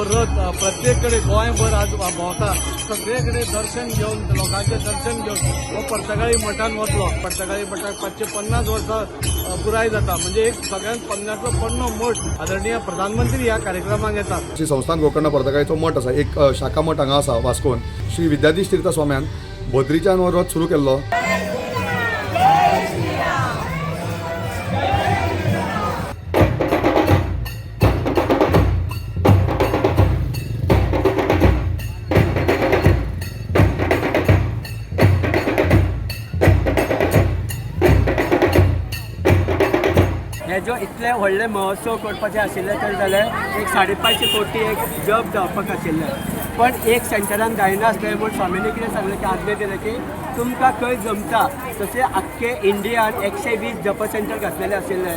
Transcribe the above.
हो रथ प्रत्येक कडेन गोंयभर आज भोंवता. सगळे कडेन दर्शन घेवन, लोकांचें दर्शन घेवन हो पर्तगाळी मठान वतलो. पर्तगाळी मठाक 550 वर्सां पुराय जाता, म्हणजे एक सगळ्यांत पन्नासलो पोरणो मठ. आदरणीय प्रधानमंत्री ह्या कार्यक्रमाक येतात. श्री संस्थान गोकर्ण पर्तगाळीचो मठ आसा, एक शाखा मठ हांगा आसा वास्कोन. श्री विद्याधीश तीर्थ स्वाम्यान बद्रीच्यान हो रथ सुरू केल्लो. हे जो इतले व्हडले महोत्सव करपाचे आशिल्ले तर जाल्यार एक 550 कोटी एक जप जावपाक आशिल्ले, पण एक सेंटरान जायनासलें म्हूण स्वामीनी कितें सांगलें की आज्ञा दिलें की तुमकां खंय जमता तशें आख्खे इंडियान 120 जप सेंटर घातलेले आशिल्ले.